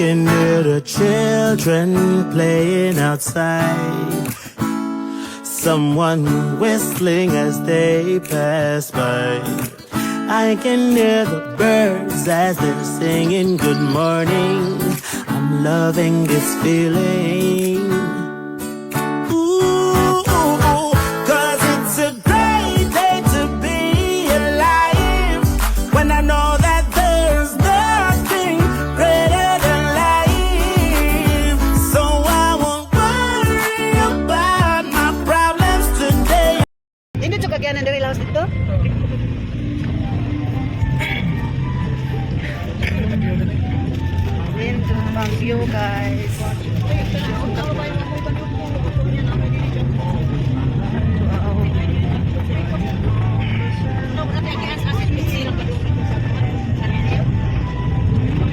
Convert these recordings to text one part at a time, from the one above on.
can hear the children playing outside. Someone whistling as they pass by. I can hear the birds as they're singing good morning. I'm loving this feeling. Ooh, 'cause it's a great day to be alive. When I know that there's nothing greater than life. So I won't worry about my problems today. Hindi to kagyanan diri laos dito? Nindot ang view, guys.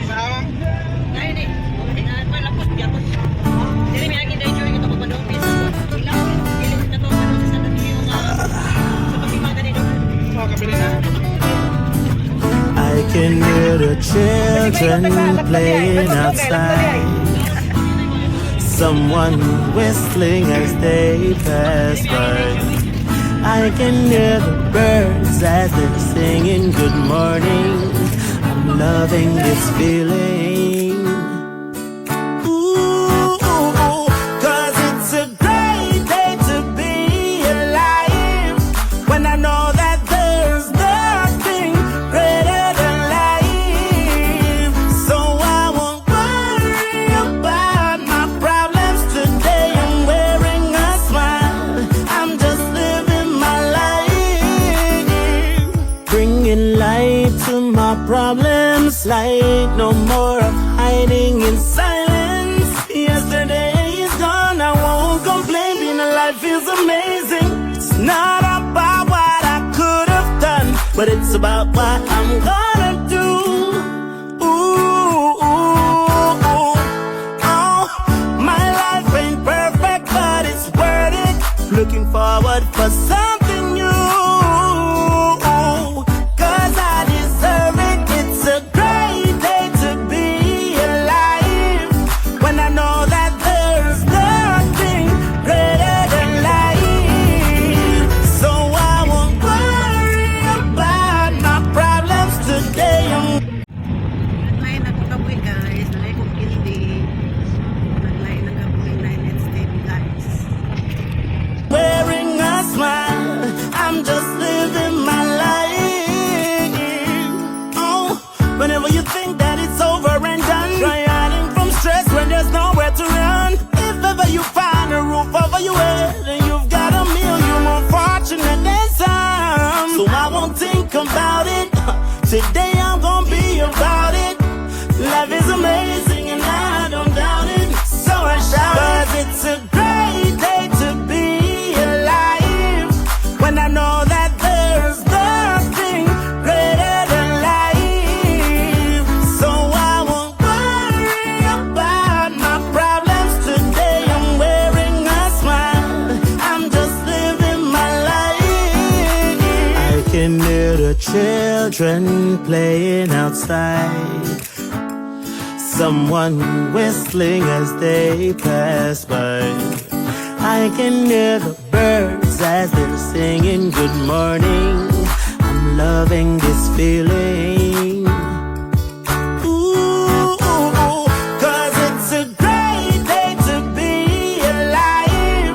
Wow. I can hear the children playing outside. Someone whistling as they pass by. I can hear the birds as they're singing good morning. I'm loving this feeling. Ooh, 'cause it's a great day to be alive. When I know that there's nothing greater than life. So I won't worry about my problems today. I'm wearing a smile. I'm just living my life. Bringing light to my problems. Light, no more of hiding in silence. Yesterday is gone, I won't complain. Being alive feels amazing. It's not about what I could have done, but it's about what I'm gonna do. Ooh, ooh, ooh. Oh, my life ain't perfect, but it's worth it. Looking forward for something new. 'Cause I deserve it. It's a great day to be alive. When I know that there's nothing greater than life. So I won't worry about my problems today. I'm Naglain ako kabuhi, guys. Nalay kong hindi. Naglain ang kabuhi na let's stay, guys. Wearing a smile. I'm just living my life. Oh, whenever you think that it's over and done, try hiding from stress when there's nowhere to run. If ever you find a roof over your head and you've got a meal, you're more fortunate than some. So I won't think about it. Today I'm gonna be about it. Life is amazing and I don't doubt it. So I shout, 'cause it's a great day to be alive. When I know that there's nothing greater than life. So I won't worry about my problems today. I'm wearing a smile. I'm just living my life. I can hear the children playing outside. Someone whistling as they pass by. I can hear the birds as they're singing good morning. I'm loving this feeling. Ooh, 'cause it's a great day to be alive.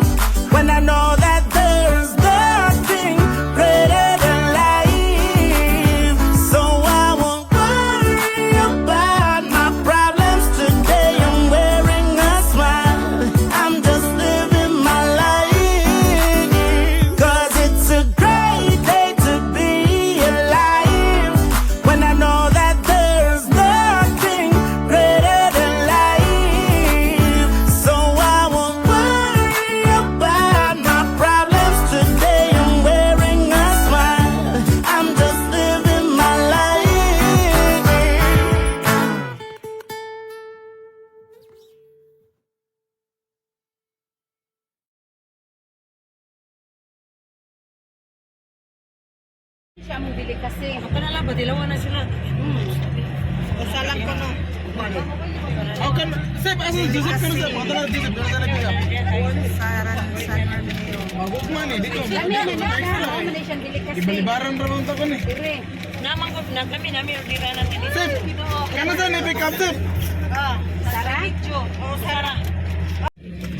When I know that there's nothing greater than life. So I won't worry about my problems today. I'm wearing a smile. I'm just living my life. 'Cause it's a great day to be alive. When I know that there's nothing greater than life. So I won't worry about my problems today. I'm wearing a smile. I'm just living my life. Siya mong dili kasi. Ako na lang ba, dilawan na sila. Usalang ko no. How can Sep, asa si Joseph pero sa mga tala Joseph pero sa nagpick up. Sa San Armenio. Magugma ni dito. Ibalibaran ra man ta ko ni. Namang ko na kami namin ordira natin. Sep, kana sa ni pick up, Sep? Sara? Oh, Sara.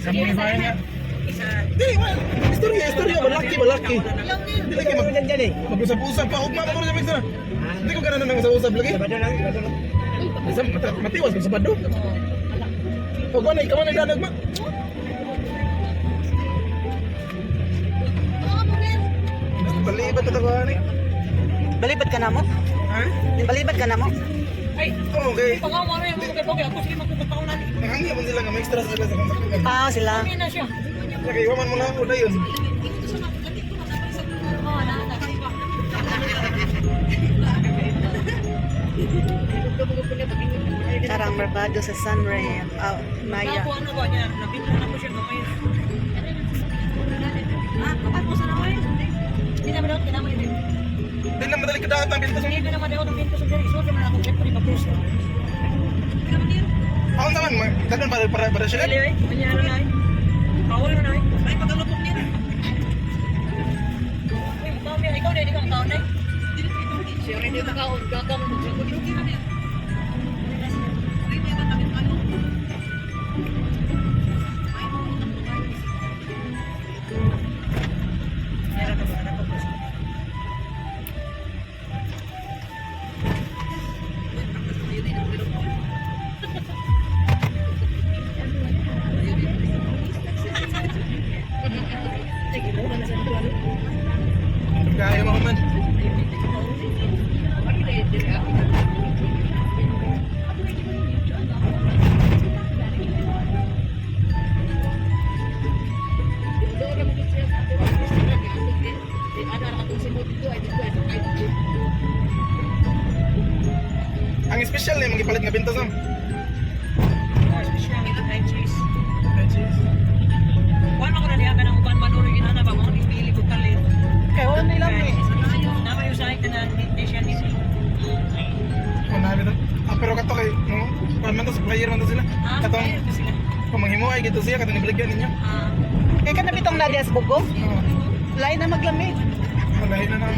Sa mga bayan nga. Di, well, istorya, istorya, balaki, balaki. Di lagi mag mag-usap-usap pa, ugma pa ko sa picture. Hindi ko ganahan ng usap-usap lagi. Isa, matiwas ko sa bado. Pag wala, ikaw na dadag ma. Balibat na ko ani. Balibad ka na mo? Ha? Balibad ka na mo? Ay, Okay. pangaw mo rin mo kay Pogi. Ako sige magpupataw natin. Nakangya man sila nga may extra sila sa kontak. Ah, sila. Kami na siya. Kaya iwaman mo na ako na yun. Oh, na na ba. Karang Mercado sa Sunray. Ah, Maya. Ako ano ba niya? Nabinto na ko siya gamay. Ah, kapat mo sa naway. Hindi naman daw kinamay din. Di na madali kadaat ang pinto sa Hindi naman daw ang pinto sa diri. So naman ako check ko ni mapus. Ako naman, kadon para para para sila. Dili ay, kanya na ay. Bawal na ay. Ay pagalupok niya. Uy, mukha mo ikaw na ikaw ang taon na. Siya rin yung nakaon, gagang mo. Kaya mo man. Ang espesyal na yung magipalit nga pinto sam. Cheese. Kuan ako na niya kanang uban manuro ginana ba mo ipili ko kalit. Kaya wala na ilang eh. Nama yung sa tanan di siya ni. Kunabi to. Ah, pero kato kay no, kuan man to supplier man to sila. Ah, Katong ayun sila. kung manghimuay gito siya katong ibaligyan ninyo. Ah, Kaya ka na bitong Nadias Bugong? Oo. Lain na maglami. Oh, lahi na naman.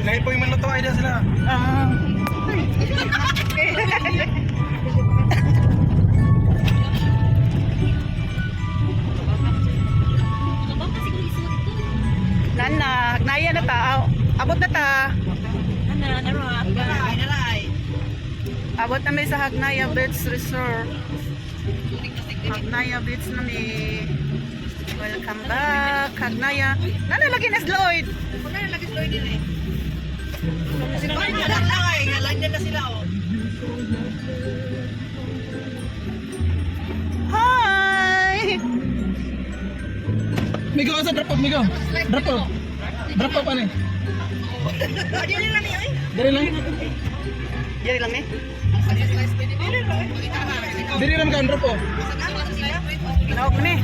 Lahi po yung manluto ay sila. Ah. Nana, hagnaya na ta. Aw, abot na ta. ana naro. Abot na may sa Hagnaya Beach Resort. Hagnaya Beach na mi. Welcome back, Hagnaya. Nana lagi na si Lloyd. Hi! Migo asa drop off Migo. Drop off. Drop off ani. Diri lang. Diri lang eh. Diri lang ka drop off. Nawag ni.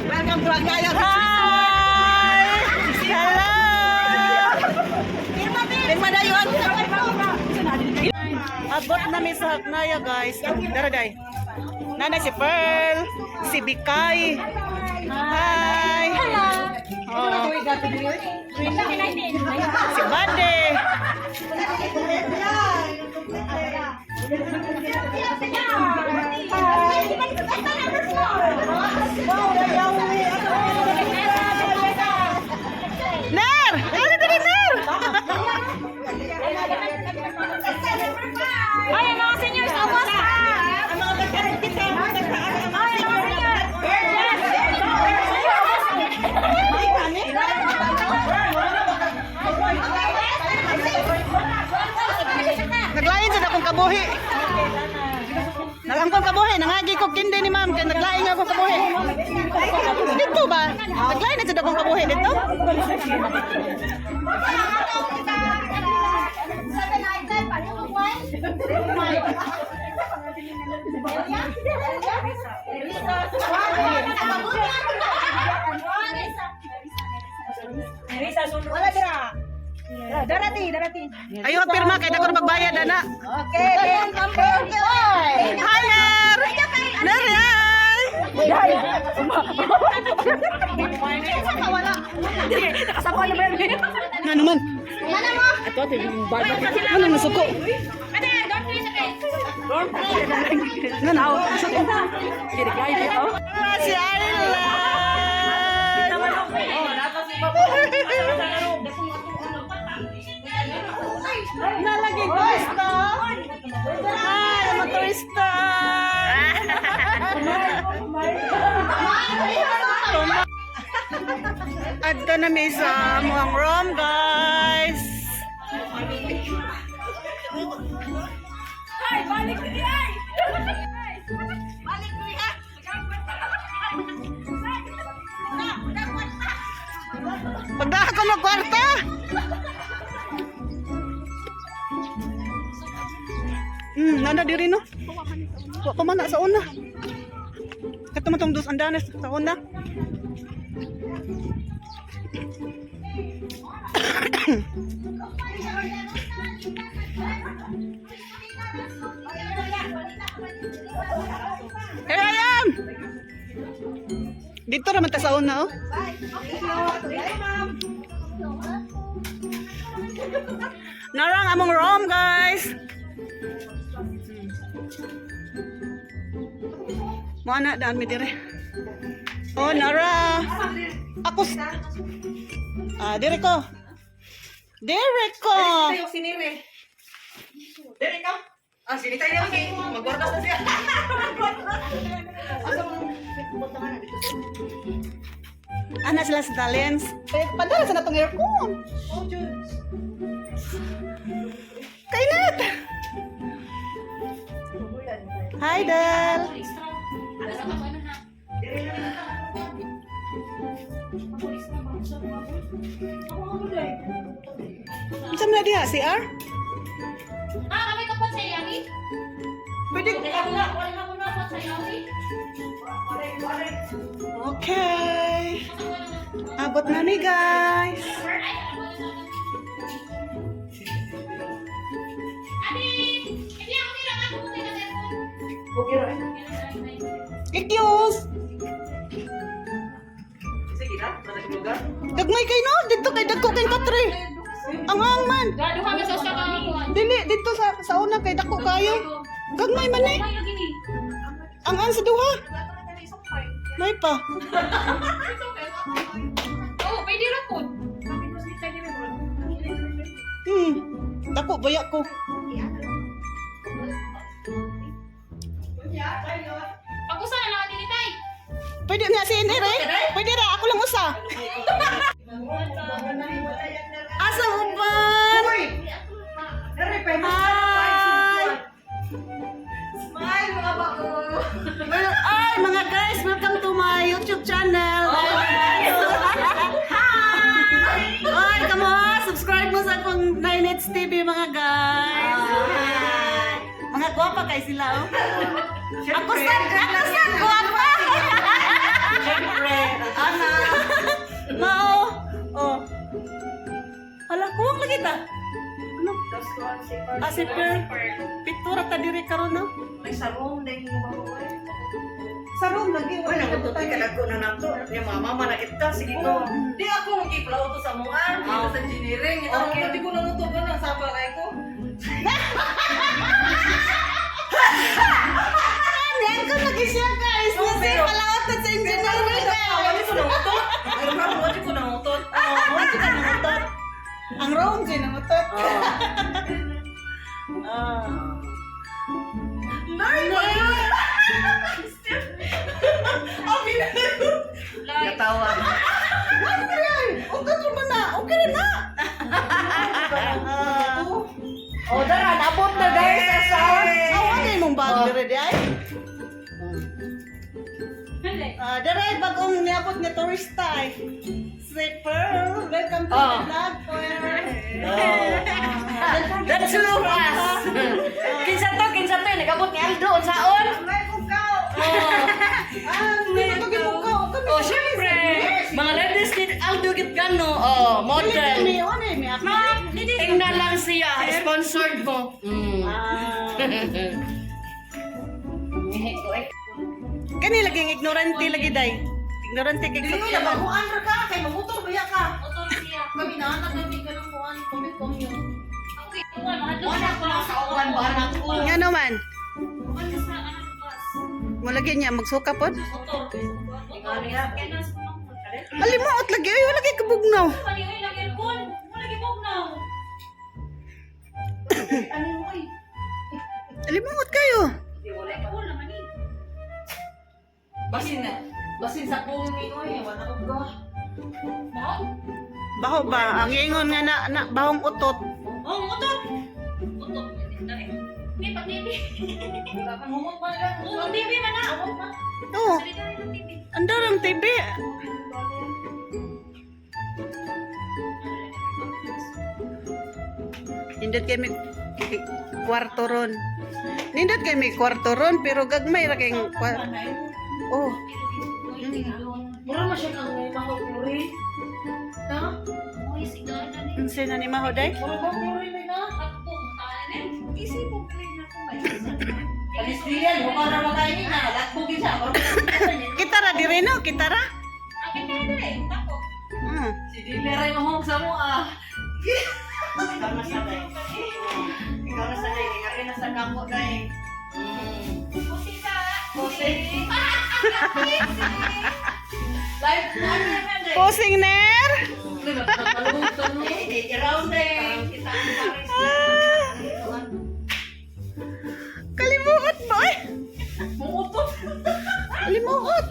Welcome to Hagnaya. Hi! Hello! Pirma dayon. Abot na mi sa Hagnaya, guys. Dara day. Nana si Pearl, si Bikay. Hi! Hello! Oh. Si Bande. Ner! Ano diri, Ner? Ay, ang mga seniors, awas ha! Ay, ang mga seniors! Yes! Naglain sa akong kabuhi. Nagangkong kabuhi, nangagi ko kindi ni ma'am kay naglain nga akong kabuhi. Dito ba? Naglain na sa akong kabuhi dito? Nerisa sunod. Wala dira. Darati, darati. Ayaw pirma kay dako na magbayad ana. Okay, then thank you. Higher! Nari ay! Nga naman. Ano nasuko? Nga na. Suko. Ah, si Ayla! Nalagi turista. Hi, mga turista. Adto na mi sa among room, guys. Ay, balik ni ay. Pagdaha ko magkwarta. Nana diri no. Wa pa man na sa una. Kato man tong dos andanes sa una. Here I am. Dito naman ta sa una oh. Narang among room, guys. Mo na daan mi dire. Oh, Nara. Ako Ah, dire ko. Dire ko. Sinire. Dere ka. Ah, sinitay niya okay. Magwardas na siya. Ana sila sa talents. Eh, padala sa natong aircon. Oh, Diyos. Kainit. Hi, Del. Unsa man na diha, CR? Ah, kami kapot sa Yami? Pwede. Wala, wala ko na sa Yami. Okay. Abot na ni guys. Ate, hindi ako nila ako mo nila aircon. Ikyos. Sige na, managlugar. Gagmay kay no, dito kay dagko kay katre. Ang ang man. Gado kami sa usa ka kuan. Dili dito sa una kay dako kayo. Gagmay man eh. Ay, lagi ni. Ang ang sa duha. May pa. Oh, pwede ra po. Dako baya ko. Pag-usa na lang din tay. Pwede na si NR eh. Pwede ra ako lang usa. Asa uban? Hi. Smile mga bao. Well, ay mga guys, welcome to my YouTube channel. Hi! Oy, come on, subscribe mo sa akong 9 Hits TV mga guys. Hi. Mga gwapa kay sila oh. Ako sa gwapa. Siyempre, ana. Mao. Oh. Hala, kuwang lagi ta. Ano? Ah, si Pearl. Pictura ta diri karon no. May sarong na yung mga babae. Sa room lagi Uy, nangutot ka nagko na nato. Yung mga mama na kita, sige to. Di ako ang giplauto sa muan, dito sa engineering. Okay. Di ko nangutot na ng sapa kay ko. Yan ko lagi siya guys. Nasi palaot sa engineering Wala guys. ko nangutot. Pero wala ko nangutot. Oh, wala ka nangutot. Ang room dyan nangutot. Ah. Nay, Natawa. Okay ra na. Okay ra na. Ah. Oh, dara, nabot na guys sa Ah, wala imong bag dire di ay. Ah, dire bagong niabot nga turista ay. Si Pearl, welcome to my vlog, Pearl. That's Lucas. Kinsa to, nagabot ni Aldo unsaon? May bukaw. Ah, hindi ko to gibukaw. Kami. Oh, syempre. Mga ladies ni Aldo git gano. Oh, Dili model. kami, wala eh, may ako. Ma'am, Tingnan lang siya, sponsored mo. Kani laging ignorante lagi day. Ignorante kay Dili na sa baguan ra ka kay mamotor ba ka? Motor siya. Kami na anak kami ka ng kuan, kami komyo. Okay, kuan, mahadlok Wala siya ko sa uwan ba anak ko. Nga naman. Kuan sa anak bus. Mo lagi niya magsuka pod. Motor. Motor. Kaya sa pamangkot. Alimuot lagi ay wala kay kabugnaw. Mali oy lagi aircon. Wala lagi bugnaw. Ano mo oy? Alimuot kayo. Aircon naman ni. Basin na. Basin sa kong oy, wala ko ga. Mao? Baho ba? Ang ingon nga na, na bahong utot. Oh, motor. Utot. May pa TV. Humot man lang. Oh, TV man na. Oo. Dali dali ng TV. Andar ang TV. Nindot kay may kwarto ron. Nindot kay may kwarto ron pero gagmay ra kay Oh, Mura man siya kang may mahukuri. Na? Uy, sigana ni. unsa na ni Mahoday? Mura ba kuri na? Ako, matalan eh. Isipon ko rin ako may Alis diyan, mukha ra makainin na. Lakbugin siya. Kita ra dire no, kita ra. Akin na dire. Tako. Si Dile ray mahong sa mo ah. Ikaw na sa day. Ikaw na sa day. Ikaw na sa kampo day. Pusita. Pusi. Live na. Posing ner. Round day. Kita ang pares. Ah. Kalimuot ba? Ay, Muutot. kalimuot.